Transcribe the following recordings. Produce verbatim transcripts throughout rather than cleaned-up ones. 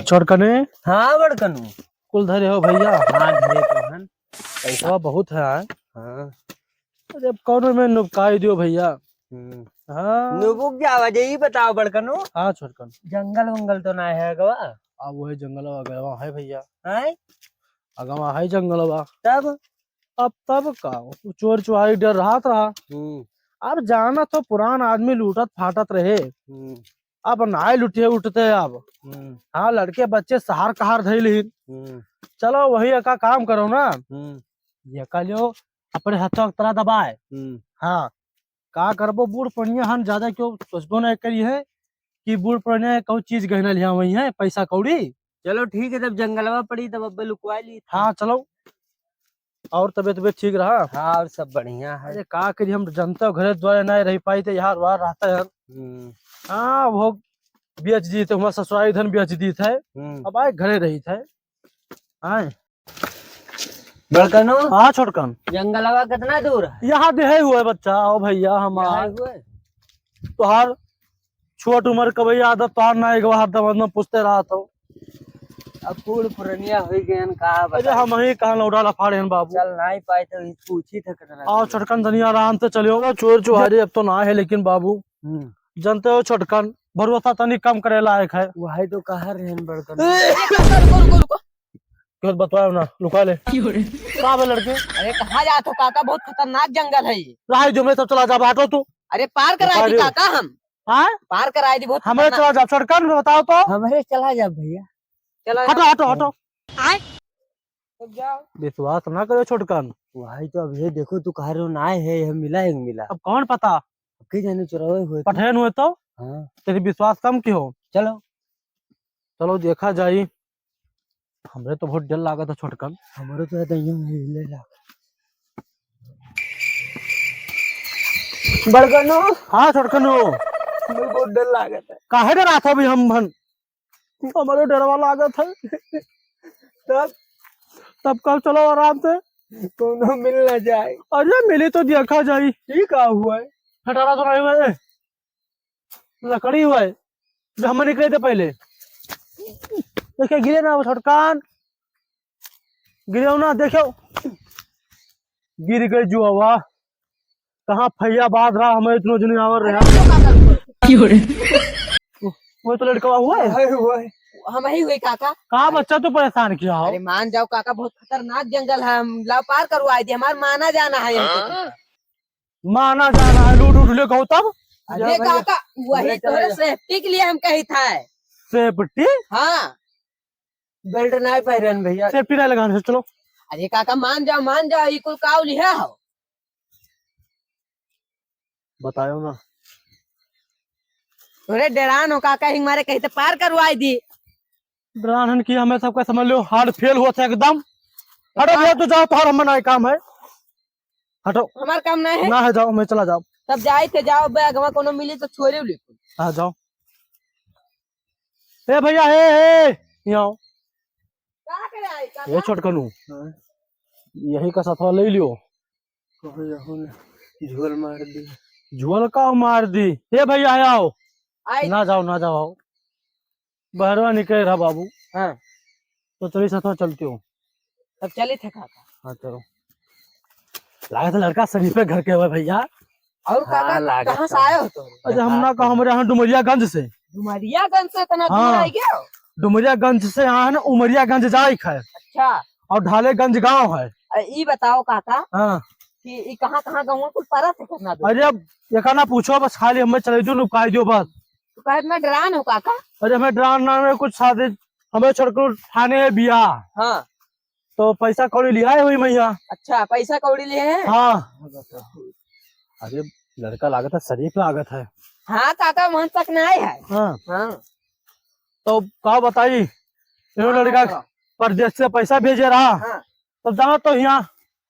छोटकने। हाँ बड़कनू। कुल धरे हो भइया? हाँ, धरे तो हन। पैसा बहुत है, आय? हाँ। अरे, अब कौनो में नुबकाई दियो भइया। हम्म। हाँ। नुबुक जावा जे, ई बताओ बड़कनू। हाँ छोटकन। जंगल वंगल तो ना है अगवा? अब वही जंगलवा अगवा है भइया। हैं? अगवा है जंगलवा। तब? अब तब का? उ चोर चुहारी डर रहत रहा। हम्म। अब जाना तो पुरान आदमी लूटत फाटत रहे। हम्म। अब नाय लुटिए उठते अब। हम्म। हाँ, लड़के बच्चे सहार कहार धइल ही। हम्म। चलो वही का काम करो ना। हम्म। ये का लियो, अपने हथवा के तला दबाए। हम्म। हाँ, का करबो, बूढ़ पुरनिया हन, ज्यादा क्यों सोचबो ना करी है कि बूढ़ पुरनिया कहूँ चीज गहना लिया वही है, पैसा कौड़ी। चलो ठीक है, जब जंगलवा पड़ी तब अब्बे लुकवा ली। हाँ चलो। और तबियत, तबियत ठीक रहा? हाँ, और सब बढ़िया है। अरे का करी, हम जनता घरे द्वारे ना रह पाई थे, यार वार रहता है। हम्म। हाँ, वो बेच दी थे, हमारा ससुराली धन बेच दी थे। हम्म। अब आए घरे रही थे। आए। बड़कनो। हाँ छोटकन। जंगलवा कितना दूर है? यहाँ दे है हुआ है बच्चा, आओ भइया हमार। यहाँ हुआ है? तोहार छोट उम्र के भइया आदत तोहार ना एक बार हरदम हरदम पूछते रहत हो। अब बूढ़ पुरनिया होई गयन का अरे बताई? हम ही कहाँ लौटा लफाड़े हैं बाबू। चल नाई पाए तो ई पूछी थे कितना आओ दूर। छोटकन तनी आराम से चलियो। चोर चुहारी अब तो ना है लेकिन बाबू हम्म। जानते हो छोटकन भरोसा तनी कम करे लायक है। वही तो कह रहे हैं बड़कन। रुको, रुको, रुको। क्यों बताओ ना, लुका ले। का बे लड़के? अरे कहाँ जात हो काका, बहुत खतरनाक जंगल है ये। राह जो में सब चला जा, हटो तू। अरे पार कराई दी काका हम। हाँ? पार कराई दी, बहुत हमें खतरनाक। चला जा, छोटकन बताओ तो। हमें चला जा भइया। चला हटो, जा। हटो, हटो। आए। तब जाओ। विश्वास ना करो छोटकन। वही तो अब ये देखो तू कह रहे हो ना आए है, यह मिला एक मिला। अब कौन पता? अब के जाने चुरावे हुए तो। पठेन हुए तो? हाँ। तेरी विश्वास कम की हो? चलो। चलो देखा जाई। हमरे तो बहुत डर लागत है छोटकन। हमरो तो है तो यूं ही ले जा। बड़कनो। हाँ छोटकनो। हमरो बहुत डर लागत है। काहे डरात हो अभी हम भन? हमरो डरवा लागत है। तब? तब कब चलो आराम से। कोनो मिल ना जाए। अरे मिली तो देखा जाई। ई का हुआ है? हटारा तो नहीं हुआ है। लकड़ी हुआ है, जो हमने निकले थे पहले। देखिए, गिरे ना वो छोटकान, गिरे ना, देखो, गिर गई जो हवा। कहाँ फैया बाज रहा, हमें इतनो जने आवर रहे। अरे, वो काका, वो तो लड़का हुआ है। वही हुआ है। हम ही हुए काका। कहाँ बच्चा तो परेशान किया हो? अरे मान जाओ काका, बहुत खतरनाक जंगल है, हम लाओ पार करवाई दी, हमार माना जाना है यहाँ पे। माना जाना है, लूट उठ ले कहो तब। अरे भैया, काका, वही तोरे safety के लिए हम कही था। Safety? हाँ। Belt नहीं पहरन भैया। Safety नहीं लगाने से चलो। अरे काका, मान जाओ, मान जाओ, ई कुल काव लिहा हो। बतायो ना। अरे डेरान हो काका, हिंग मारे कहीं तो पार करवाई दी। डरान हन कि हमें सबका समझ लो, hard fail हुआ था एकदम। हटो भैया, तू जाओ, तोहर हमें ना काम है। हटो। हमार काम ना है। ना है, जाओ, मैं चला जाओ। तब जाए थे, जाओ, बैगवा कोनो मिली तो छोरी उली। हाँ, जाओ। ए भैया, ए, ए, यहाँ आओ। का करे आई, का ये छोटकनू, हाँ। यही का सथवा ले लियो। कहो जाओ ना, झोल मार दी। झोल का मार दी? ए भैया, आओ। आई। ना जाओ, ना जाओ, आओ। बहरवा निकले रहा बाबू। हाँ। तो चली सथवा चलती हो। तब चली थे काका। हाँ, चलो। लागत है लड़का शरीफे घर के हुए भैया। और काका, हाँ, लागत कहाँ से है। आए हो तुम? अच्छा, हम ना कहा, हमारे यहाँ डुमरियागंज से। डुमरियागंज से इतना दूर हाँ। आ गया? डुमरियागंज से यहाँ है ना, उमरियागंज जाए है। अच्छा। और ढालेगंज गांव है। अ, ई बताओ काका हाँ। कि ई कहाँ, कहाँ गाँव कुल परत है कितना दूर? अरे अब ये का ना पूछो, बस खाली हमें चले दो, लुकाई दो बस। तो कहे इतना डरान हो काका? अरे हमें डरान ना, हमें कुछ शादी, हमें छोटकू ठाने है बियाह। हाँ। तो पैसा कौड़ी लिया है वही मैया। अच्छा, पैसा कौड़ी लिए है? हाँ। अरे लड़का लागत है, शरीफ लागत है। हाँ काका, मन तक नहीं है। हाँ। हाँ। तो का बताई, ये हाँ, लड़का हाँ। परदेश से पैसा भेजे रहा। हाँ। तो जाओ तो यहाँ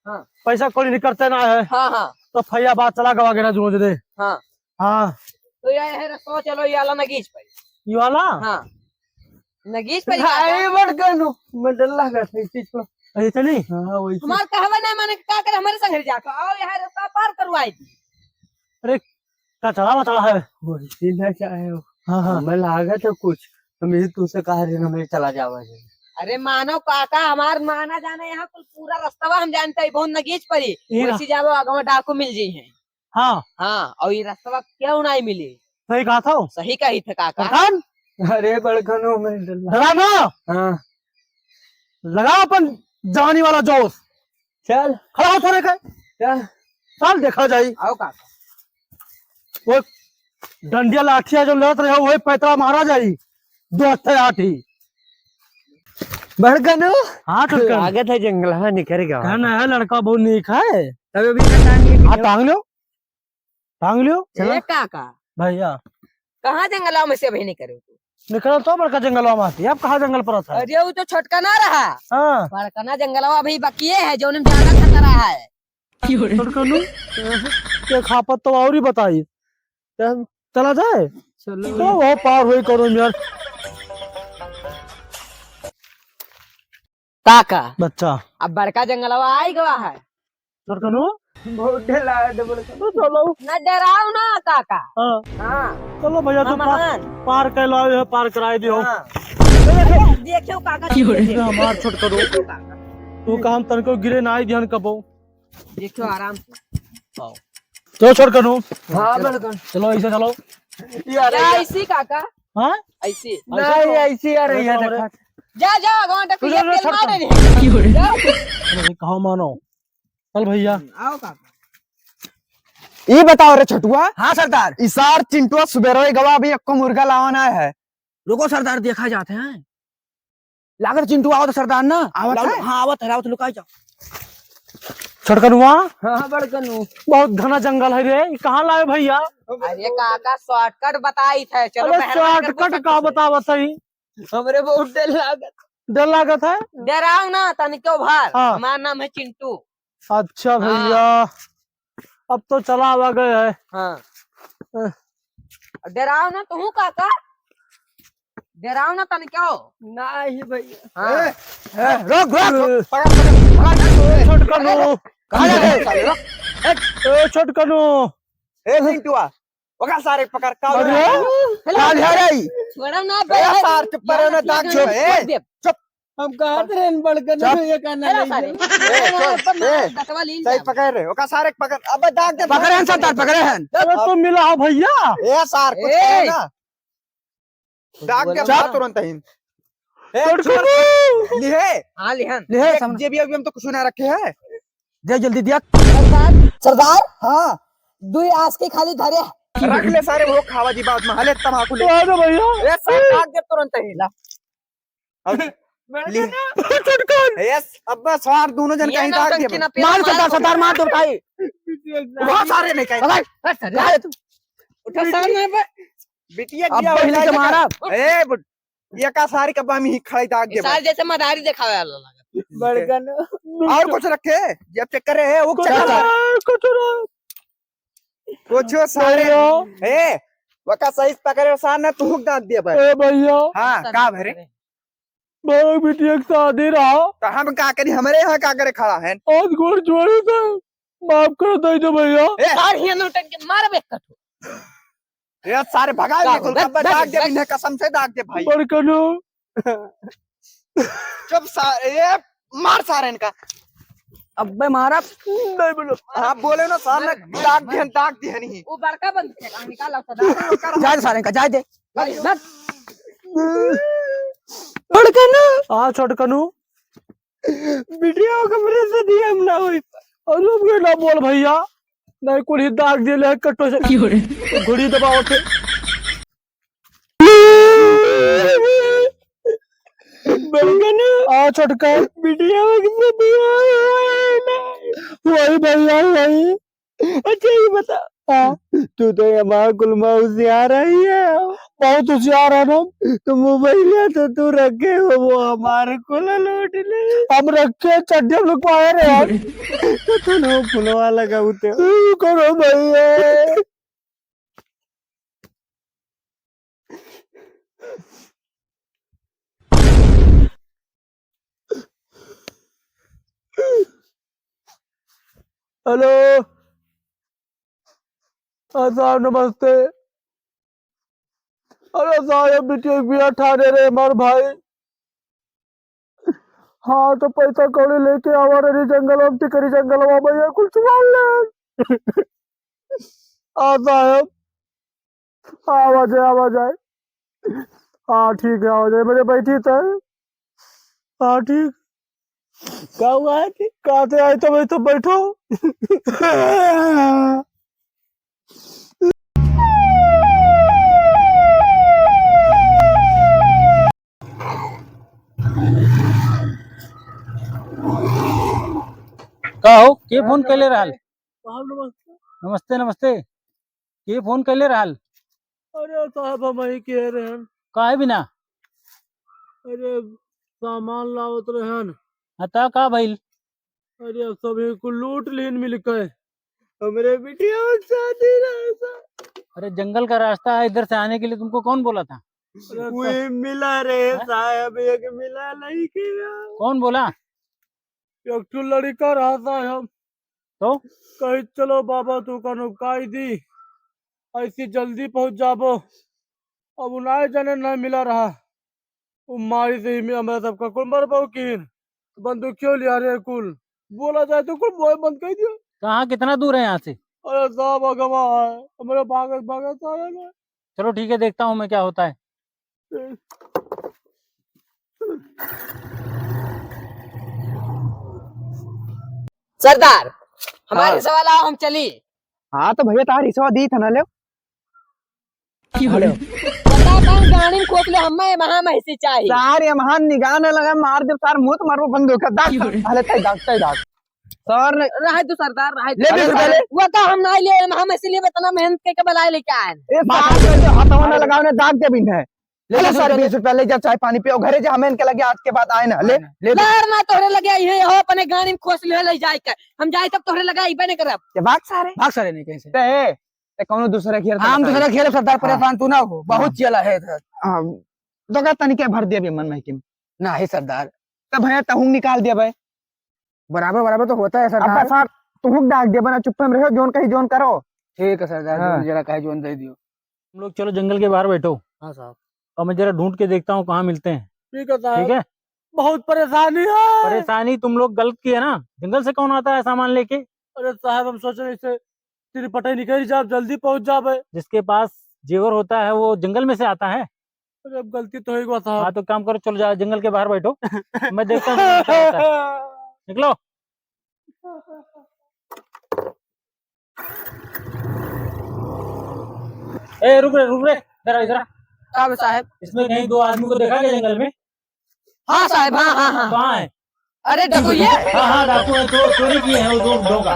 हाँ। पैसा कौड़ी निकलते ना है। हाँ, हाँ। तो फैया बात चला गवा गेना जुनो दे। हाँ। हाँ। तो ये है रस्तो, चलो ये वाला नगीच पे। ये वाला? हाँ। नगीच पे अरे काका। बड़कनू, मैं डर लगा था इस चीज को। अरे चली? हाँ, वही चीज। हमार कहवा ना माने, का करे हमारे संग जाकर? आओ यहाँ रस्ता पार करवाई दी। अरे कचरा वचरा है। वही चीज है, चाहे हो। हाँ, हाँ। हमें लागत है कुछ। हम यही तुमसे कहा रहे, हम यही चला जावा है। अरे मानो काका, हमार माना जाना यहाँ कुल पूरा रस्तवा हम जानते हैं, बहुत नगीच पड़ी। ये ना। वैसे जावो, आगवा डाकू मिल जाई हैं। हाँ। हाँ, और ये रस्तवा क्यों नहीं मिली? सही कहा था। सही कही थे काका। प्रधान। अरे बड़कनो, मैं डर लगा। डरा ना। हाँ। लगा अपन जवानी वाला जोश। चल। खड़ा हो थोड़े के। चल। चल देखा जाई। आओ काका। वो डंडिया लाठिया जो लड़त रहे हो, वही पैतरा मारा जाई। दो हत्थे आठी। बड़कनो। हाँ, छोटकन। लागत है जंगल, हाँ, निकल गया। कहना है लड़का बहुत नीक है। तब अभी का टांग लेके हाँ, टांग लो। टांग लियो। चला। ए काका। भैया। कहाँ जंगलवा में से अभी निकले तू? निकल तो बड़का जंगलवा में से। अब कहाँ जंगल पर था? अरे वो तो छोटका ना रहा। हाँ। बड़का ना जंगलवा अभी बकिए है, जो उनमें ज्यादा खतरा है। छोटकनू, के खापत तो और ही बताई। चल। चला जाए? चलो। तो वो पार होई करो यार। काका। बच्चा। अब बड़का जंगलवा आई गवा है। छोटकनू। बहुत ढेला है, डबल कर। तो चलो। ना डराओ ना काका। हाँ। हाँ। चलो भैया, तू हम पार, हन। पार कर लो, ये पार कराए दियो। हाँ। देखो। अरे, देखियो काका, क्यों रे? देखियो। हमार छोटकनू। देखियो काका। तू काम तनको गिरे ना आई ध्यान कबो। देखियो आराम से। आओ। चलो छोटकनू। हाँ, बिल्कुल। चलो, ऐसे चलो। यार, क्या यार। ऐसी काका? हाँ? ऐसी। नहीं, ऐसी यार, ऐसे यार, चलो, देखा। जा, जा, गाँव तक तू जा, जा, तेल छोटकन। मार दे। जा। अरे, कहाँ मानो? चल भैया। आओ काका। ई बताओ रे छोटुआ। हाँ सरदार। ई सार चिंटुआ सुबेरे गवा अभी एको मुर्गा लावा ना है। रुको सरदार, देखा जाते हैं। लागत चिंटुआ आवत सरदार ना। आवत लाओ, है? हाँ, आवत है, आवत, लुकाई जाओ। छोटकनुआ। हाँ, हाँ, बड़कनू। बहुत घना जंगल है रे, ई कहाँ लाए भैया? अरे काका, shortcut बताई थे, चलो अरे बहरवा कर shortcut का बतावत है? हमरे बहुत डर लागत। डर लागत है? डराओ ना, तनिको भर। हाँ। हमार नाम है चिंटू। अच्छा हाँ। भैया, अब तो चला आवा गए है। हाँ। अह। डराओ ना तू काका, डराओ ना तनिको। नहीं भैया। हाँ। ए, ए, रोक, रोक, रोक। पकड़, पकड़, पकड़। छोटकनू। कहाँ जा रहे हो साले, रोक। ए, छोटकनू। ए, चिंटुआ। ओका सारे पकड़, का अरे? हो रहा है? हेलो। का ले रही? छोड़ो ना बे, ए, सार, चुप करो ना, दाग छोड़ दे। चुप। हम कहत रहे हैं, बड़कन चुप। ये कहना हेलो नहीं सारे। है। ए, चुप, ए, दसवा लीन सही जाओ। पकड़ रहे, ओका सारे पकड़, अबे दाग दे। पकड़े हैं सरदार, पकड़े हैं। अरे, तो मिला हो भैया। ए, सार, कुछ ए। कहो ना। दाग दे, चुप। तुरंत ही। ए, छोड़ दे। लिहे। हाँ, लिहन। लिहे, देख, समझ। जे भी अभी हम तो कुछ ना रखे हैं। दे जल्दी दिया। सरदार, सरदार, हाँ। दुई आस के खाली धरे। रख ले सारे, वो खावा जी बाद में, हले तमाकू ले। अरे भैया। ए, सारे दाग दे तुरंत ही। ला। अब ले। छोटकन। यस, अब बस सार दोनों जन ये कहीं दाग दे। नौटंकी ना मार पेला, सरदार, मार सरदार, मार दो भाई। बहुत सारे नहीं कहीं। अरे, अरे, सरदार। उठा सामने पे। बिटिया अब गिरा पहले हुआ तो है। मारा। ए, बुट-, ये का सारी कब्बा में ही खड़ाई दाग दे सार भाई। जैसे मदारी दिखावे वाला लगा। बड़कन। और कुछ रखे? ये चेक करे है, वो चेक करे। कुछ रहा। कुछ सारे। भैया। ए, वका सही से पकड़े सार ना, तू हुक दाग दे भाई। ए भैया। हाँ, का भरे? भाई, बिटिया के शादी रहा। तो हम का करी, हमरे यहाँ का करे खड़ा है? हाथ गोड़ जोड़े थे, माफ कर दे दो भैया। ए, सार ही नौटंकी मार बे कठो। ए, सारे भगा का ले, हो? कुल बस, का बस, दाग दे, बस। इन्हें कसम से दाग दे भाई। बड़कनो। चुप सा-, ए, मार सारे इनका। अबे मारा, नहीं बोलो। आप बोले ना सामने मार, मार, दाग मार। दिहन, दाग दिहन ही। वो बड़का बंद है, कहाँ निकाला उसका दाग? जाए दे सारे इनका, जाए दे। भाई, बस। छोटकनू। हाँ, छोटकनू। बिटिया कमरे से दिया हम ना होई। और अब ये ना बोल भैया, नहीं कुल ही दाग दे ले कट्टो से। क्यों रे? घुड़ी दबावत है। बड़कन। आ छोटका। बिटिया के बियाह हुआ है ना? वही भैया, वही। अच्छा, ये बता। हाँ। तू तो हमार कुल में होशियार है ये। बहुत होशियार है ना। तो मोबाइल तो तू रखे हो, वो हमार कुल लूट ले। हम रखे, चड्डी में लुकवाए रहे हम। तो तू ना फुलवा लगाऊ ते। तू करो भैया। हेलो। हाँ साहब, नमस्ते। अरे साहब, बिटिया के बियाह ठाने रहे हमार भाई। हाँ, तो पैसा कौड़ी लेके आवा रहे जंगल में, टिकरी जंगल में भैया कुल चुरा ले। हाँ साहब, आवा जाए, आवा जाए। हाँ ठीक है, आवा जाए, मेरे बैठी तो। हाँ ठीक। का हुआ है कि? कहाँ से आए तो भाई, तो बैठो। का हो, के फोन कैले रहल? साहब नमस्ते। नमस्ते, नमस्ते। के फोन कैले रहल? अरे साहब, हम ही कह रहे हैं। काहे बिना? अरे, सामान लावत रहन। हाँ, त का भइल? अरे, सभी को लूट लीन मिलके। हमरे बिटिया के शादी रहा था। अरे, जंगल का रास्ता है, इधर से आने के लिए तुमको कौन बोला था? अरे, कोई मिला रे हैं? साहब, एक मिला नहीं किया। कौन बोला? एक ठो लड़का रहा साहब। तो? कही, "चलो बाबा, तू का नुकाई दी, ऐसी जल्दी पहुँच जाबो।" अब उ ना जाने ना मिला रहा। उ मारी से ही में हमरा सबका कुल मरबो कीन। बंदूक क्यों लिया रे कुल? बोला जाए तो कुल मोए बंद कर दियो। कहाँ, कितना दूर है यहाँ से? अरे साहब, अगवा है। हमारे भागत, भागत आ रहे हैं। चलो ठीक है, देखता हूँ मैं क्या होता है। सरदार, हमारे हाँ। सवाल आओ, हम चली। हाँ, तो भैया, तार हिस्सा दी था ना, ले। हेलो। बता, कौन गाड़ी में खोस ले, हमें महा महसी चाहिए। सार, ये महान निगाह न लगा, मार दे, सार, मुँह तो मारबो बंदूक है। दाग, दाग, हले, ताई दाग, ताई दाग। सर ने रहे तू सरदार, रहे तू। ले बीस रुपया ले। वो तो हम नहीं लिए, हम इसीलिए इतना मेहनत करके बुलाए लेके आए हैं। ए, सार, जो हथवा ना लगाओ ना, दाग दे बिन है। ले हेलो बीस सर, रुपया ले। बीस रुपया ले जा, चाय पानी पियो, घरे जा, हमें इनके लगे आज के बाद आए ना। ले, आए ना। ले, ले। लड़ ना तोहरे लगे, ये हो अपने गाड़ी में खोस ले, ले जाए के। हम जाए तब तोहरे लगे, इबे नहीं करब। ये भाग सारे। भाग सारे नहीं कहीं से। ते, ते कौनो दूसरा खेल हम खेलता दूसरा है। खेल सरदार, हाँ। परेशान तू ना हो, बहुत हाँ। चला है इधर। हाँ, तो का तनिके भर दिया भी मन में कि। नहीं सरदार। तब भैया तहुम निकाल दिया भाई। बराबर, बराबर तो होता है सरदार। अब्बा साहब, तुहुक डाक दिया बना, चुप्पे में रहो, जोन कही जोन करो। ठीक है सरदार, हाँ। जोन जरा कहे जोन दे दियो। तुम लोग चलो जंगल के बाहर बैठो। हाँ साहब। और मैं जरा ढूंढ के देखता हूँ कहाँ मिलते हैं। ठीक है साहब। ठीक है? बहुत परेशानी है। परेशानी तुम लोग गलत की है ना, जंगल से कौन आता है सामान लेके? अरे साहब, हम सोच रहे इसे तिरपटे निकल जाब, जल्दी पहुंच जाबे। जिसके पास जेवर होता है वो जंगल में से आता है। अरे अब गलती तो होई गवा साहब। हाँ तो काम करो, चलो जाओ जंगल के बाहर बैठो, मैं देखता हूँ क्या होता है। निकलो। ए, रुक रे, रुक रे, इधर आ, इधर आ। का बे साहब? इसमें कहीं दो आदमी को देखा क्या जंगल में? हाँ साहब, हाँ, हाँ, हाँ। कहाँ है? अरे डाकू ये। हाँ, हाँ, डाकू है, चो-, चोरी किए हैं वो दो, दो का।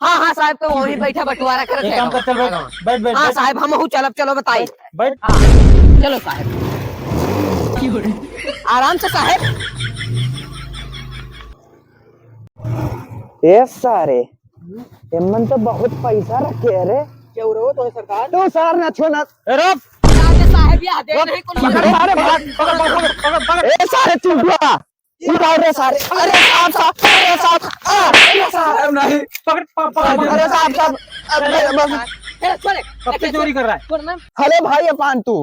हाँ, हाँ साहब, तो वहीं बैठा बंटवारा करत एक है। काम कर, चल बैठ, बैठ, बैठ, हाँ बैठ। साहब, हम हूँ चलब, चलो बताई। बैठ। हाँ, चलो साहब। आराम से साहब। ए सारे, एमन तो बहुत पैसा रखे है रे। क्या हो रहा हो तो है सरकार? तू सार ना छो ना। ए, रुक। राजे साहब, ये दे रुक। नहीं कुल पकड़, सारे, पकड़, पकड़, पकड़, पकड़, पकड़। ए सारे चुड़वा, उठाओ रे सारे। अरे साहब, साहब, अरे साहब, आ, अरे साहब। साहब नहीं, पकड़, पकड़, पकड़, पकड़। अरे साहब, साहब, अरे, अरे, बस। ए, छोड़े। कब से चोरी कर रहा है? छोड़ ना। हेलो भाई, ये पान तू।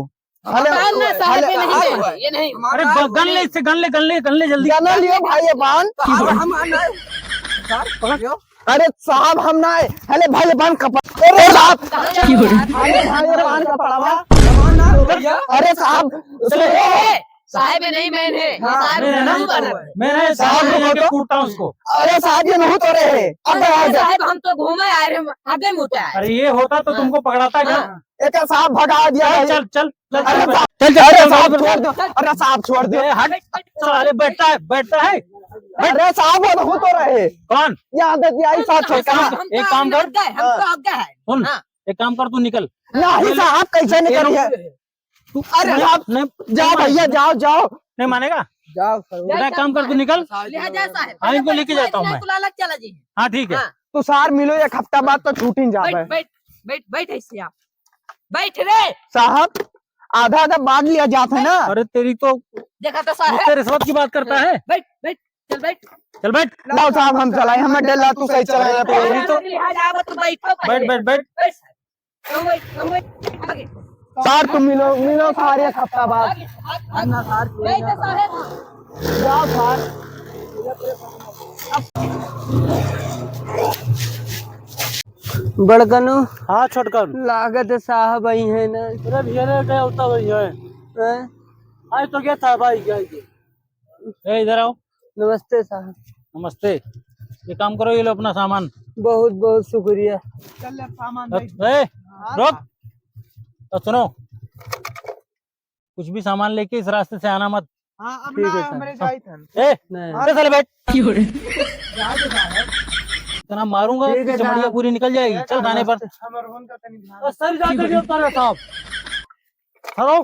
हेलो, पान ना साहब, हेलो, ये नहीं, हाँ। ये नहीं, ये नहीं। अरे, ब-, गन ले इससे, गन ले, गन ले, गन ले जल्दी। गन लियो भाई, ये पान। तो हम, हम, हम नहीं। पकड़। अरे साहब, हम ना आए। अरे भाई, ये पान कपड़ा। अरे साहब। अरे भाई, ये पान कपड़वा। अरे साहब, ए, ए, साहब ये नहीं, मैन है। हाँ। साहब मैन है ना? नहीं बना। मैन है, साहब साहब, रुको लेके तो। कूटता हूँ उसको। अरे साहब, ये नहीं तो रहे। अब अरे आ जा। साहब, हम तो घूमे आए रहे, आगे मुता है। अरे ये होता तो हाँ। तुमको पकड़ाता क्या? हाँ। एक साहब भगा दिया चल, भाई। चल, चल, चल, अरे चल, साहब, चल, चल, छोड़ चल, दो। चल। अरे साहब, छोड़ दो। ए, हट। साले बैठता है, बैठता है। अरे साहब, वो तो रहे। कौन? ये आदत, ये आई साथ है, कहाँ? हम तो एक काम कर। आज्ञा है, हम तो हाँ। आज्ञा है। सुन, हाँ। एक काम कर, तू निकल। नहीं साहब, कैसे निकल रही है? तू अरे नहीं, साहब, नहीं, जाओ नहीं भैया, मानेगा। जाओ, जाओ। नहीं मानेगा? जाओ सर। बेटा, एक काम कर, तू निकल। ले जा साहब। हाँ, इनको लेके जाता हूँ मैं। तू अलग चला जी। हाँ, ठीक है। हाँ। तू सार मिलो, एक हफ्ता बाद तो छूट ही जावे। बैठ, बैठ, बैठ, बैठ ऐसे आप। बैठ रे। साहब, आधा आधा बांट लिया जात है ना। अरे तेरी तो। देखा तो साहब। मुझसे रिश्वत की बात करता है। बैठ, बैठ, चल बैठ। चल बैठ। लाओ साहब, हम चलाए, हमें डर लगा, तू सही चलाए। तेरी तो। लिहाज आवा तो बैठो बैठ, पहले। बैठ, बैठ। बैठ। तुम बैठ, तुम बैठ। आगे। सार, तुम मिलो, मिलो सार एक हफ्ता बाद। जाओ सार। बड़कनो। हाँ छोटकन। लागत है साहब आई है ना। अरे भैया रे, क्या होता भाई है? हैं? आज तो क्या था भाई, क्या है? ए, इधर आओ। नमस्ते साहब। नमस्ते। ये काम करो, ये लो अपना सामान। बहुत बहुत शुक्रिया। चल ले सामान ए, भाई। ए, हाँ, रुक। हाँ। तो सुनो, कुछ भी सामान लेके इस रास्ते से आना मत। हाँ, अब ठीक ना है, आए, सर। हमरे जाई थन। ए, नहीं। हाँ। चल साले बैठ। इतना मारूंगा ठीक कि है, चमड़िया साहब। पूरी निकल जाएगी। चल थाने पर। हमर होन का तनी ध्यान। ओ, सर जाके जो तारे साहब। हेलो।